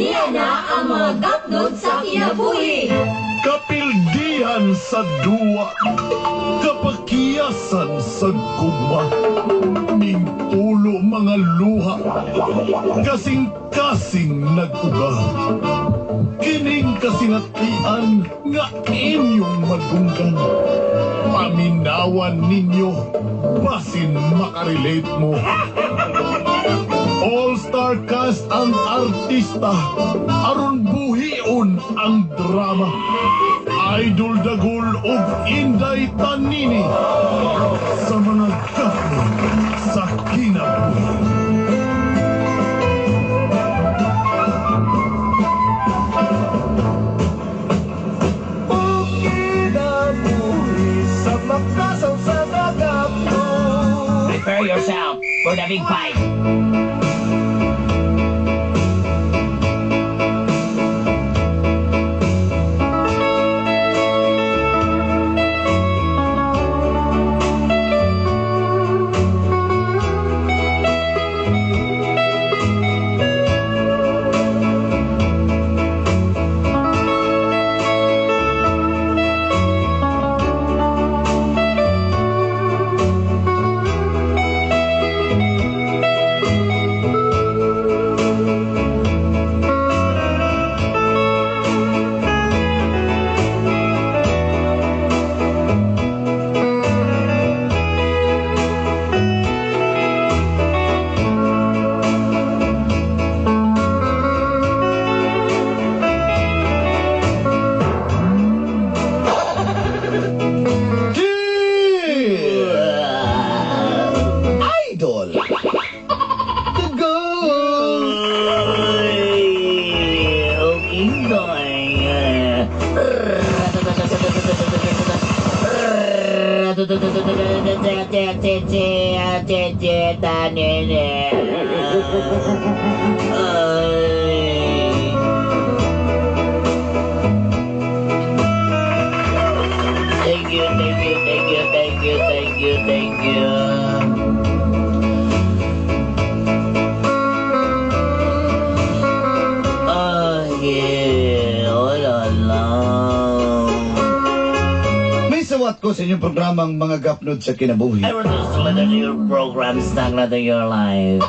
Niya na ang mga gapnod sa kinabuhi. Kapildihan sa duwa, kapakiyasan sa gugma, mingtulo mga luha, kasing-kasing nag-uga. Kining kasinatian nga inyong madunggan. Paminawan ninyo, basin makarelate mo. All-star cast ang artista, aron buhion ang drama. Idol Dagul ug Inday Tanini sa mga gapno sa kinabuhi. Kinabuhi sa makasaw sa gagapno. Prepare yourself for the big fight. Idol Dagul. Okay, Ay. Thank you, thank you, thank you, thank you, thank you, thank you. Oh, yeah. Wala lang. May sawat ko sa inyong programang mga gapnod sa kinabuhi. I want to surrender to your program, Stuck to Your Life.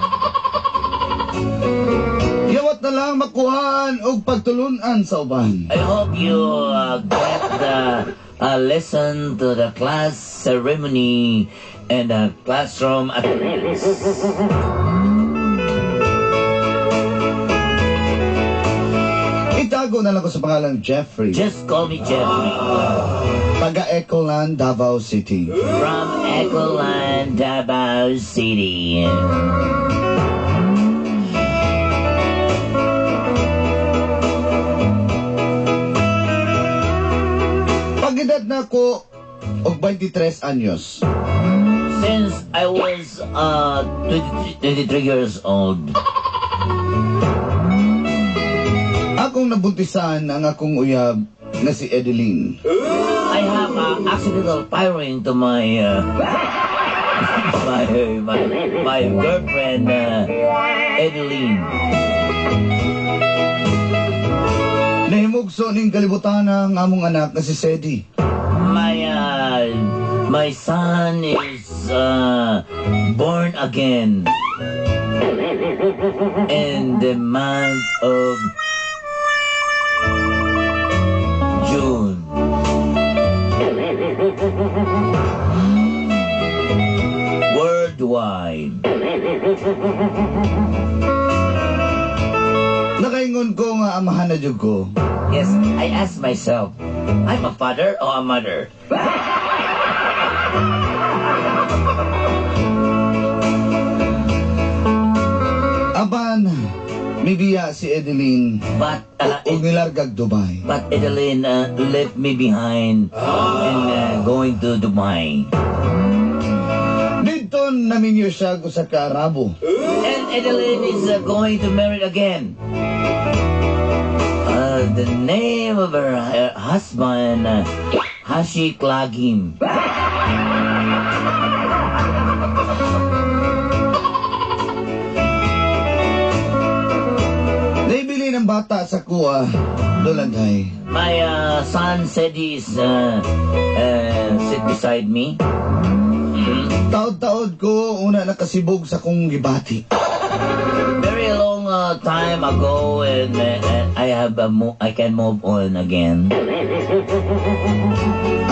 Yawat na lang makuhaan og pagtulunan sa uban. I hope you get the lesson to the class ceremony and the classroom attendance. Itago na lang ko sa pangalang Jeffrey. Just call me Jeffrey. Taga Ecoland, Davao City. From Ecoland, Davao City. Pag-edad na ko og 23 anyos. Since I was 23, 23 years old, akong nabuntisan ang akong uyab na si Edeline. I have accidental firing to my my my my girlfriend, Edeline. Nahimugso ning kalibutan ang among anak na si Sedi. My son is born again in the month of June. Worldwide. Nakaingon ko nga amahan na jud ko. Yes, I asked myself, I'm a father or a mother? Apan, mibiya si Edeline But ug nilargag Dubai. But Edeline left me behind and going to Dubai. Dito naminyo siya og usa ka Arabo. And Edeline is going to marry again. The name of her husband, Hashi Klagim. Naibili ng bata sa kuha, Dolanday. My son said he's sit beside me. Taod-taod ko, una nakasibog sa kong gibati. Very long time ago, and I can move on again.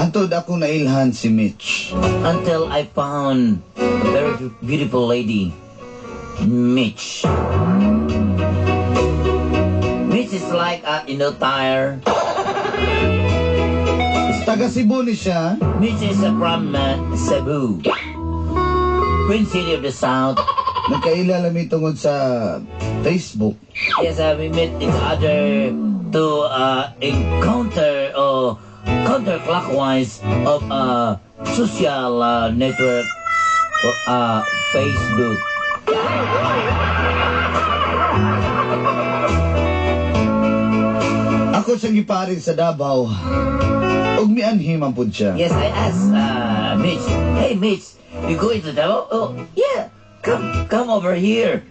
Antod ako nailhan si Mitch. Until I found a very beautiful lady, Mitch. Mitch is like a tire. Taga Cebu ni siya. Mitch is from Cebu, Queen City of the South. Nagkaila lang mi tungod sa Facebook. Yes, we met each other to encounter or counterclockwise of social network, Facebook. Ako siyang giparing sa Davao. Ug mianhi man pud siya. Yes, I asked Mitch, "Hey Mitch, you going to Davao?" "Oh, yeah, come over here."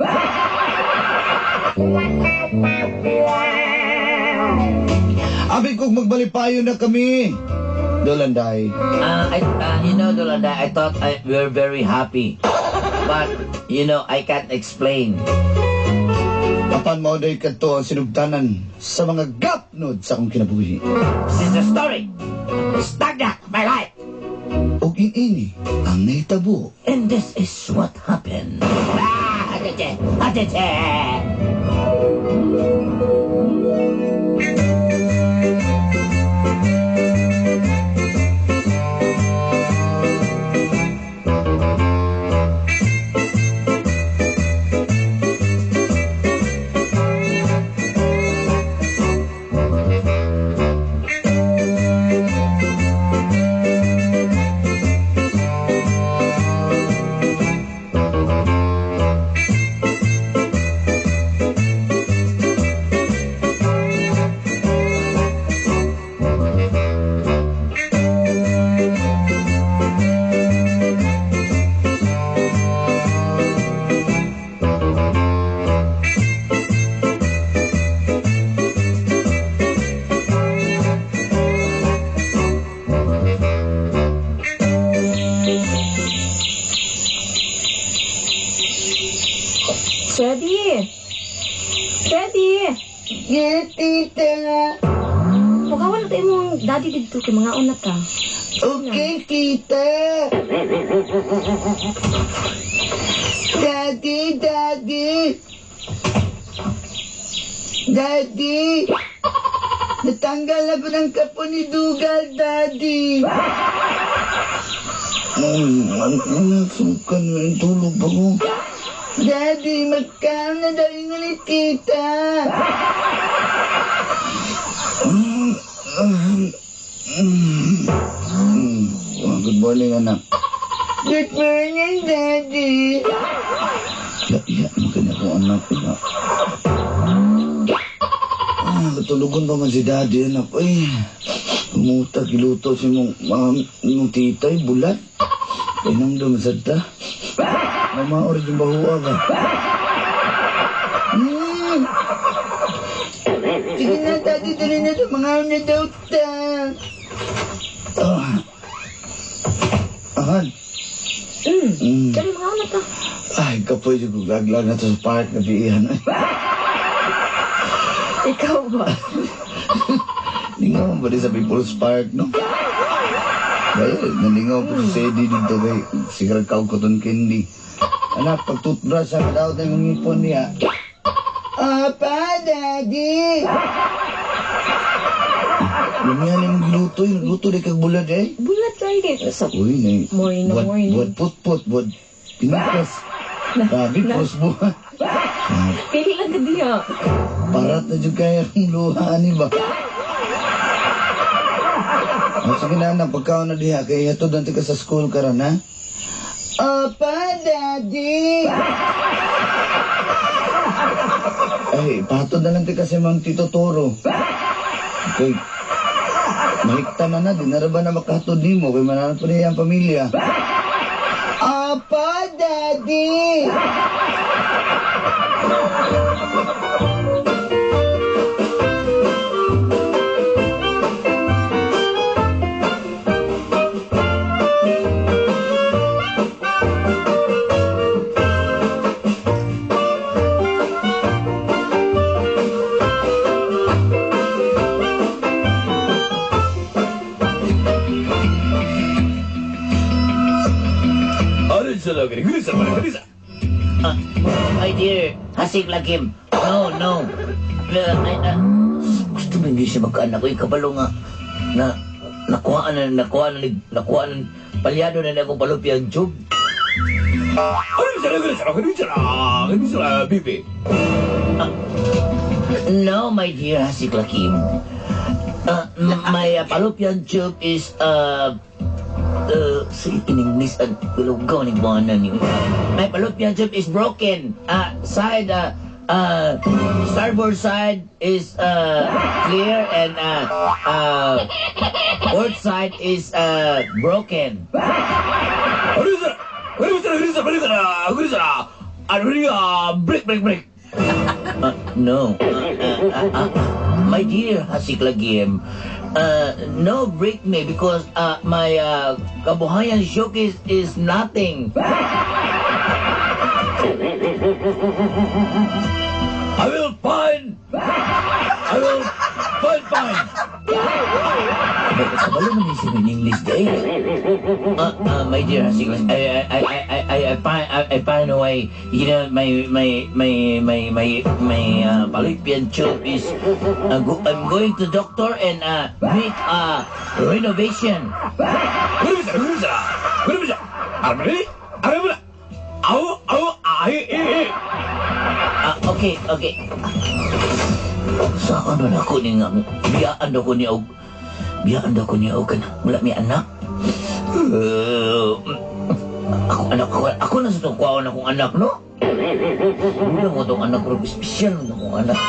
Abi kog magbalipayo na kami, Dolanday. Dolanday, I thought we were very happy. But, I can't explain. Apan mao day kadto ang sinugdanan sa mga gapnod sa akong kinabuhi. This is the story. Stagna, my life. Ug iini ang nahitabo. And this is what happened. Ah, atete, atete. Teddy! Teddy! Yeah, tita. Mukawan na tayo mong daddy dito kay mga una ta. Okay, tita. Daddy, daddy. Daddy. Natanggal ako ng kapo ni Dugal, daddy. Sukan, tulog pa ko. Daddy, magkano na daw yung ni tita? Good morning, anak. Good morning, Daddy. Ya, maganda ko, anak. Ah, katulugon pa man si Daddy, anak. Ay, umuta, giluto si mong, mong titay, bulat. Kaya nang dumasad ta. Mama, oras yung bahuwa ka. Sige na, Daddy, dali na ito. Mga na daw ta. Ahan. Dali, mga na ta. Ay, kapoy, yung laglag na to sa park na biihan. Ikaw ba? Lingaw ba din sa People's Park, no? Kaya, nalingaw po si Sadie dito kay sigaret ka cotton candy. Anak, pag toothbrush, ang daw na yung ngipon niya. Apa, Daddy! Lumiyan yung luto, yung luto di kag bulad eh. Bulat tayo kay sa Uy, nay. Morning na morning. Buwad put-put, buwad pinukas. Grabe, pros buhat. Pili lang ka diya. Parat na dyan kaya ang luha ni ba? O, sige na, anak, pagkaon na diha, kaya hatod nanti ka sa school karon, ha? Opa, Daddy! Ay, pahatod na lang ti kasi mang Tito Toro. Kay, malikta na na, di na ba na makahatod nimo kay mananap pa niya ang pamilya. Opa, Daddy! My dear, Hasik Lakim. No, no. Gusto mo hindi siya magkaanak ko. Ikabalo nga na nakuhaan na, nakuhaan na, nakuhaan na, palyado na na akong fallopian tube. No, my dear Hasik Lakim. My fallopian tube is, in English, ang lugaw ni Buwana ni. My fallopian tube is broken. Side, starboard side is clear and port side is broken. Break, break, break. No. My dear Hasik Lagim, no break me because my kabuhayan showcase is nothing. I will find! I will find, find! Kabalo man siya in English day. My dear Hasik Lagim, I find a way. You know, my fallopian tube is. I'm going to doctor and make a renovation. Okay, okay. Saan na ako ni nga? Biyaan daw ko niya og, biyaan daw ko niya og kana. Wala mi anak. Ako anak ako, ako na sa tong kuwaon akong anak, no? Wala mo tong anak ko, espesyal na akong anak.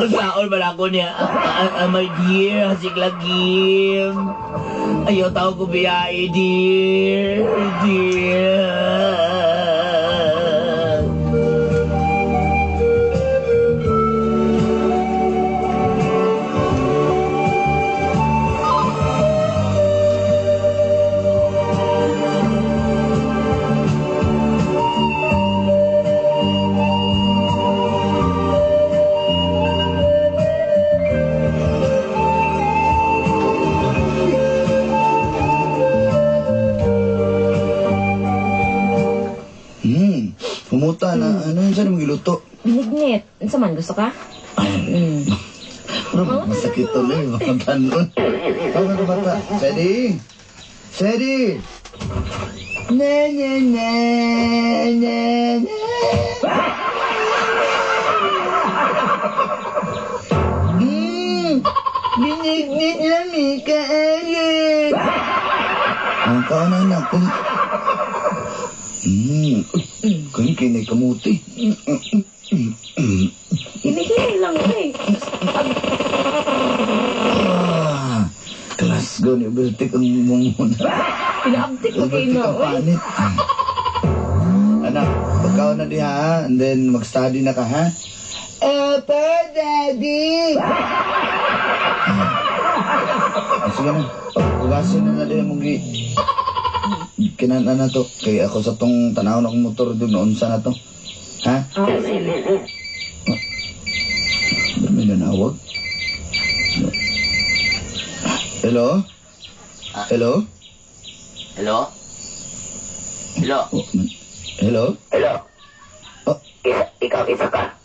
Saon man ako niya? My dear, Hasik Lagim. Ayaw tao ko biyahe, dear. Dear. Pumuta na, ano yun saan mo giluto? Binignit. Unsa man, gusto ka? Pero masakit tuloy, mga tanon. Tawag na bata. Sedi! Sedi! Ne, ne, ne, ne, ne. Binignit lami kaayo. Ang kaon na anak ko. Kani kinay kamuti. Hinihintay lang ko eh. Glasgow ni Bertik ang mumuna. Pinaabtik ko kayo Bertik na, ang oy. panit. Anak, pagkaon na diha, ha? And then mag-study na ka, ha? Opo, Daddy! Sige na, pagpugasin na na din mong kinanta na to. Kaya ako sa tong tanaw na akong motor doon, noon sa na to. Ha? Ah, sige. Ba't may nanawag? Hello? Hello? Hello? Hello? Oh, hello? Hello? Oh. Ikaw, isa ka.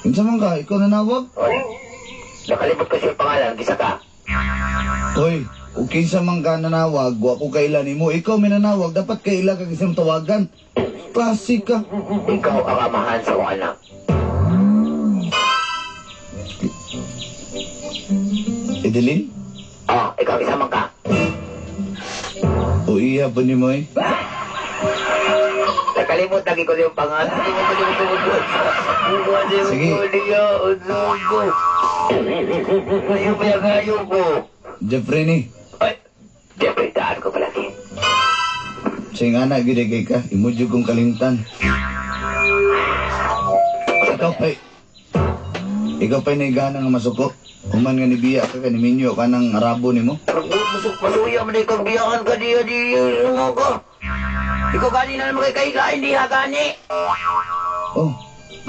Kinsa man ka? Ikaw nanawag? Oy, nakalimot ko siya pangalan, gisa ka. Hoy, o kinsa man ka nanawag, wa ko kaila nimo. Ikaw may nanawag, dapat kaila ka kisang tawagan. Klase ka. Ikaw ang amahan sa akong anak. Edeline? Oh, ikaw isa man ka. O iya pa ni mo eh. Nakalimot lagi ko siyang pangalan. Sige. Jeffrey ni. Ay, Jeffrey, daan ko pala din. Sing anak gid kay ka, imo jud kong kalimtan. Ikaw pa'y ikaw pa'y naigana nga masuko. Human nga ni biya ka ni minyo ka ng Arabo nimo. Masuya man ikaw biyaan ka diya diya nga ka. Ikaw gani na naman kay kailain diha gani. Oh,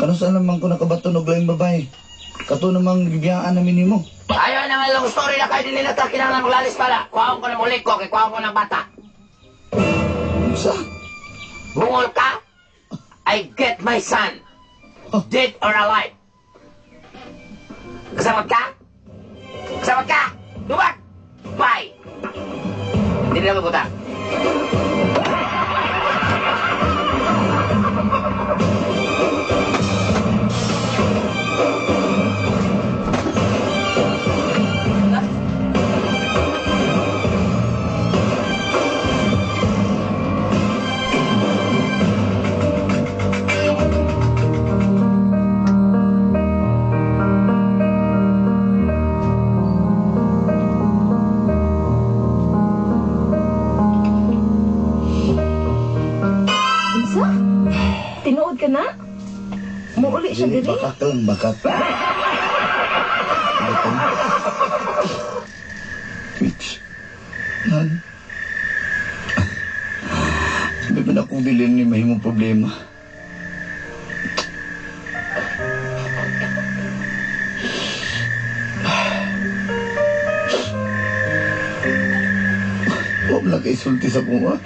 kano saan naman ko nakabaton og laing babae? Kato namang gibiyaan namin nimo. Ayaw na nga long story na kayo dili na ta kinahanglan maglalis pala. Kuhaon ko ng ulit ko kay kuhaon ko ng bata. Unsa? Bungol ka? I get my son. Dead or alive. Kasabot ka? Kasabot ka? Duwag! Bye! Hindi na mabuta. Unsa? Tinuod ka na? Muuli siya Dili, diri? bakak lang, bakak. Bakak. Mitch. Nan. Sabi pa na akong bilin ni mahimong problema. Huwag lang kay sulti sa kuma.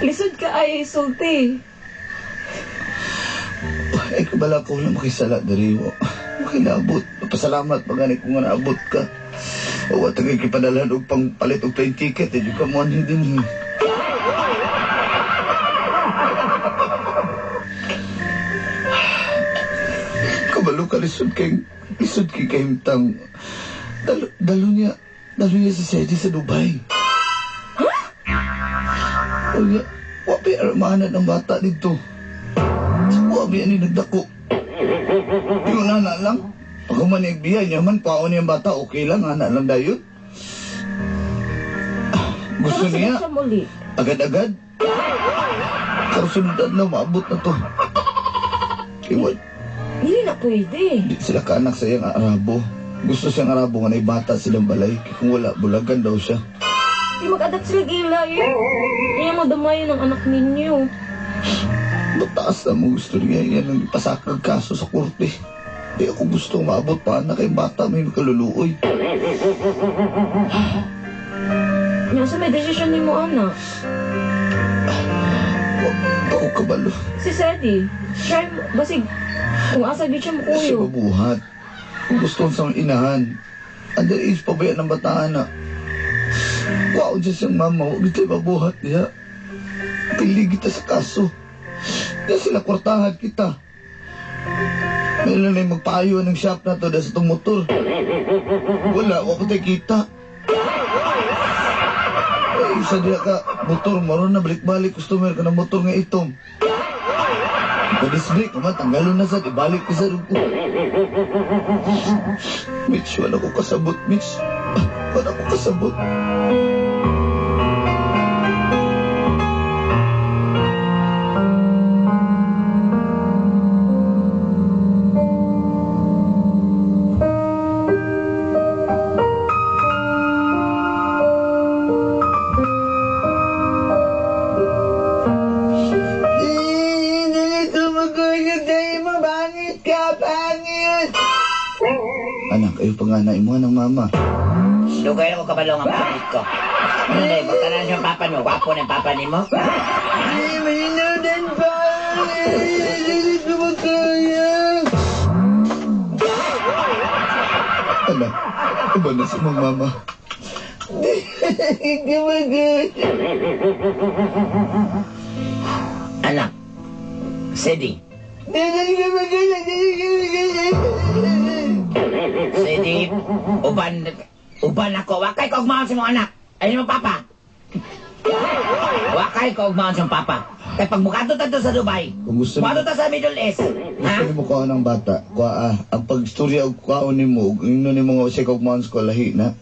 Lisod ka ay sulti. Ay, kabala ko lang makisala diri. Makilabot. Pasalamat pa gani kung nga naabot ka. O wat ang kipadalhan og pangpalit og plane ticket. Eh, di ka mo din. Eh. Kabalo ka lisod kay lisod kay kahimtang. Dalo niya si Sedi sa Dubai. Ha? Unya, wa pa armanan ang bata dito. Wa ba ni nagdako? Yung nana lang. Pag man biya niya man, paon niya ang bata, okay lang, anak lang dayon. Gusto niya, agad-agad. Pero sunod na, maabot na to. Iwan, Dili na pwede. di sila kaanak sa iyang Arabo. Gusto siyang Arabo nga bata silang balay. Kung wala, bulagan daw siya. Di mag-adapt sila gila eh. Iya mo damayon ang anak ninyo. Mataas na mo gusto niya. Yan ang ipasakag kaso sa korte. Di ako gusto maabot pa anak kay bata may makaluluoy. Nya sa may desisyon nimo anak. Ako kabalo. Si Sedi, try mo, basig, kung asa gyud siya Siya mukuyo. mabuhat. Kung gusto sa inahan. Underage pa ba yan ang bataan na? Wow, siya siyang mama. Huwag ito mabuhat niya. Pili kita sa kaso. Di sila kwartahan kita. Meron na yung magpaayo ng shop na to dahil sa itong motor. Wala, wala ko tayo kita. Ay, isa diya ka, motor, maroon na balik-balik, customer ka ng motor nga itom. Pa-disc brake, man, tanggalon na sa, ibalik ko sa ko. Mitch, wala ko kasabot, Mitch. Wala ko kasabot. Anak, ayaw pa nga na imo ng mama. Dugay na ko kabalo nga pangit ko. Ano na, magtanan siyang papa mo. Gwapo ng papa ni mo. Anak, iba na si mong mama. Anak, Sedi. Sedi, uban ako. Wakay ko ugmaon sa mong anak. Ayun mo papa. Wakay ko ugmaon sa mong papa. Kay pag mukato ta to sa Dubai, Kung gusto mukato ta sa Middle East. Gusto nimo kuha ng bata, kuha ah, ang pagstorya og kuhaon nimo, ug ingnon nimo nga usa ka ugmaon sa lahi na.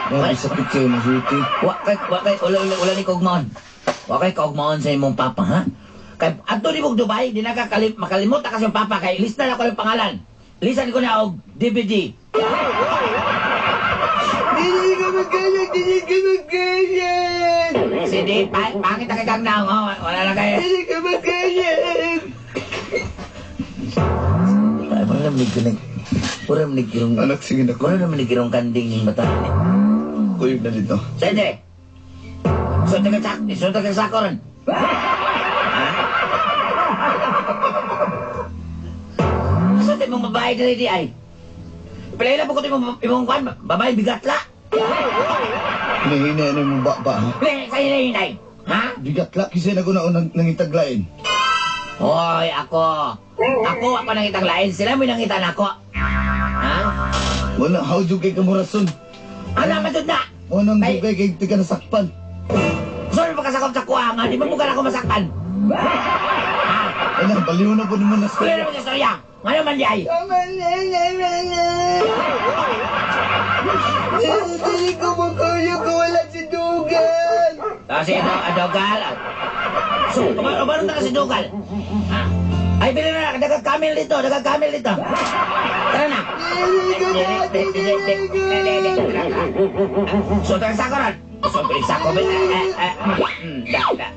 Grabe sakit kayo masulti. Wakay, ula ni kogmaon. Wakay kaugmaon sa imong papa, ha? Kay adto ni mong Dubai, di na ka makalimot ka sa imong papa kay lista na ko yung pangalan. Lisan ko na og DVD. Sige, pangit na kay kang naong, oh. Wala na kayo. naman nagkinig. Mura naman nagkirong... Anak, sige na ko. Mura naman nagkirong kanding yung mata. Kuyog na dito. Sende! So taga sako ron. Ha? Asa tayo mong babae diri di ay? Pila po ko tayo imong kwan, babae bigat la. Hinihina na mo ba ba, ha? Pila sa hinay. Ha? Bigat la, kasi naguna-unang nangitaglain. Hoy, ako. Ako, ako nangitang lain. Sila mo nangita na ako. Ha? Wala, how jugay ka mo rason? Ano naman na? Unang Ay. jugay kay tiga nasakpan. Sorry, pagkasakop sa kuha nga. Di mo ka na ako masakpan. Ha? Anak, baliw na po naman na Wala naman sa istorya. Nga naman di ay. Hindi ko makuyo ko wala si Dugan. Kasi ito, Dogal. So, umarong na si Dogal. Ha? Ay, bili na, daga-camel dito, daga-camel dito. Tara na. So, tara sa ron. So, bili sa ko. Da, da.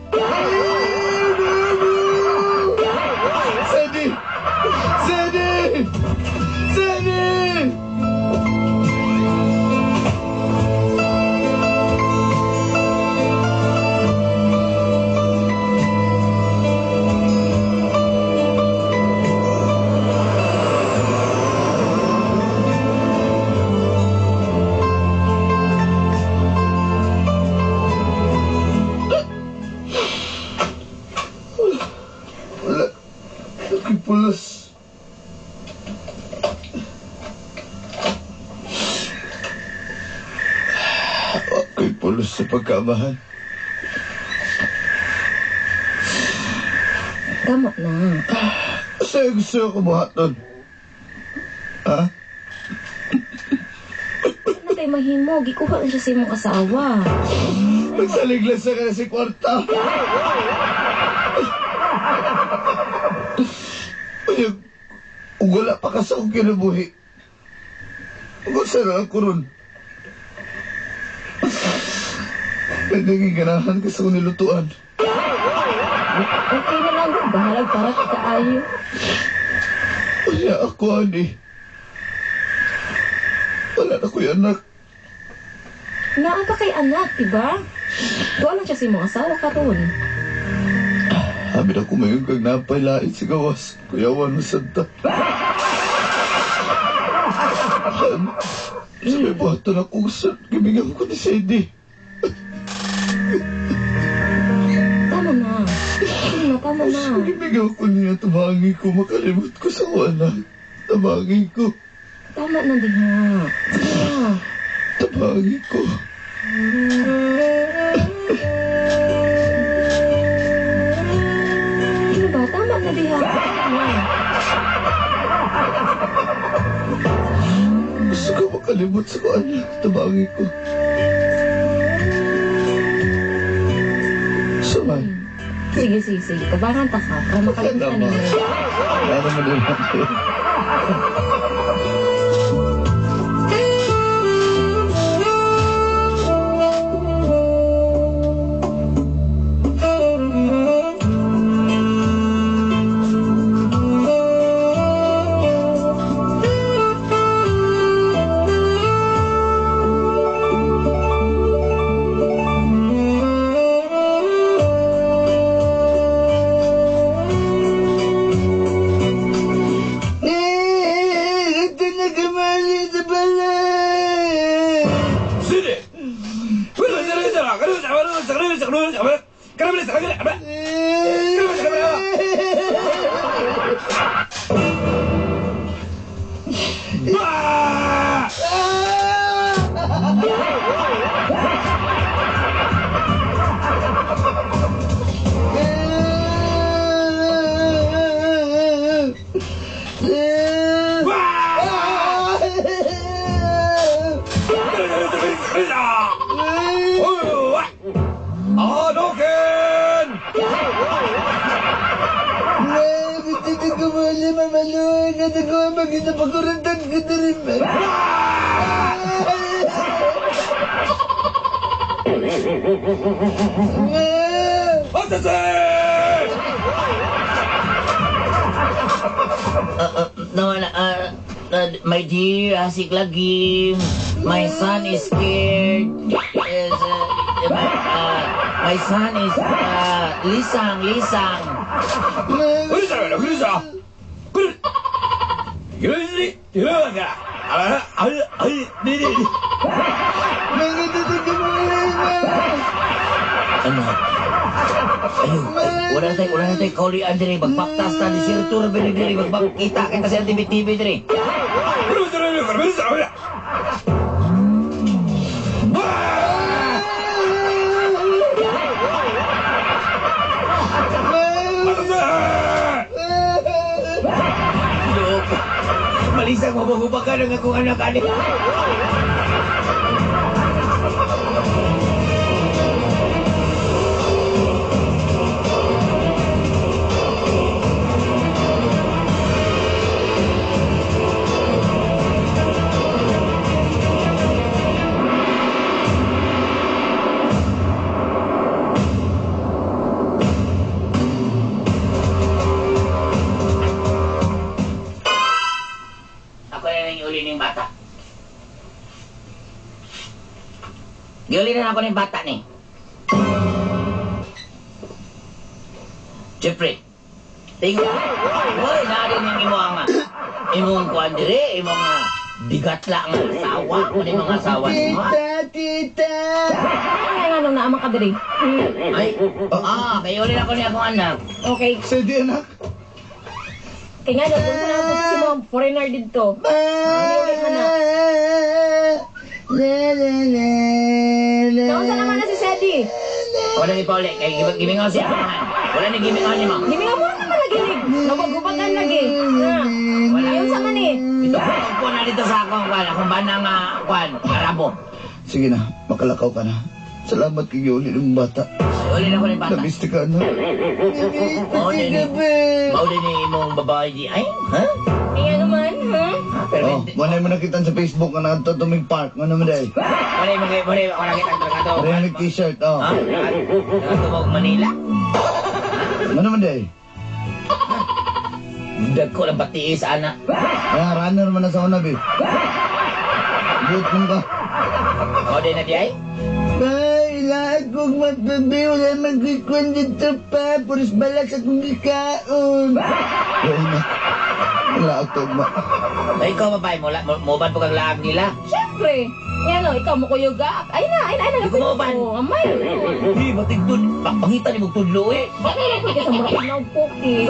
Sedi! Sedi! Sedi! Wala. Nakipulos. Ako'y pulos sa pagkaamahan. Tama na. Sa'yo gusto ko buhaton. Ha? Ano kay mahimo? Gikuha na siya sa imong asawa. Magsaliglas na ka na si kwarta. Uyag, ug wala pa ka sa akong kinabuhi. Ug sa na ako ron. May naging ganahan ka sa akong nilutuan. Okay na lang. Bahalag para ka kaayo. Unya ako, ani. Wala na ko'y anak. Naa pa kay anak, diba? Tuwa lang siya sa imong asawa karon. Sabi na ko mayon kag napay lait sa gawas. Kuyawan mo santa. Sa may buhaton ako sa gimingaw ko ni Sadie. Tama na. Sige na, tama na. Sa gimingaw ko niya, tabangi ko, makalimot ko sa ko anak. Tabangi ko, Tama na diha. Sige na. tabangi ko. Ano ba? Tama na diha. Tama na. Gusto ko makalimot sa ko anak. Tabangi ko. Samay. Sige, sige, sige. Tabangan ta ka para makalimutan ninyo. Wala naman din natin. Tama na. My dear, asik lagi. My son is scared. Is, my son is lisang, lisang. Anak. Ayo, wala na tayo kaulian diri, magbaktas ta, disertor diri diri, magbakita kita sa TV TV diri. Loko. Malisang mabagubagan ang akong anak ani. Ako na lang iuli ning bata. Giuli na ako ning bata ni. Jeffrey, tingnan. Hoy, naa din yung imo ang imong kuan dire, imong bigatla nga asawa, ano yung mga asawa nimo? Tita, tita. Ay, nga nung naama ka diri. Ay, kay uli na ako ni akong anak. Okay. Sedi, anak. Kaya nga, kung saan po si mga foreigner dito. Ano ulit na? Le, le, le, le. Naunsa naman na si Sedi? Wala ni Pauli, kay gimingaw siya. Wala ni gimingaw ni mo. Gimingaw mo naman lagi. Nagbagubagan lagi. Ha? Wala. Ayun sa man eh. Ito ko na dito sa akong kuan, akong banang kuan, Arabo. Sige na, makalakaw ka na. Salamat kay Yuli ng bata. Uli na ko ni bata. Namiss ka na. Mao din ni mao din ni imong babae di ay, ha? Kaya naman, ha? Ha, pero Oh, wala mo nakita sa Facebook nga ngadto tumig park. Ano man day? wala mo wala ako nakita ang trakato. Wala nag t-shirt, oh. Ha? Ngadto mo Manila. Ano man day? Dagko lang batiis ana. Ah, runner man na sa una, bi. Buot man ka. Mao din na di ay. Bay, lahat kong magbabi, wala magkikwan dito pa. Puros balak sa kong gikaon. Oo na. Wala ako tugma. Ay, ikaw babae mo, mo ban po kang laag nila. Siyempre. Yan o, ikaw mo kuyuga. Ay na, ay na, ay na. Di ko mauban. Oh, amay. Di, batig tud, pangita ni mong tudlo eh. Bakit ka sa mura ka na eh.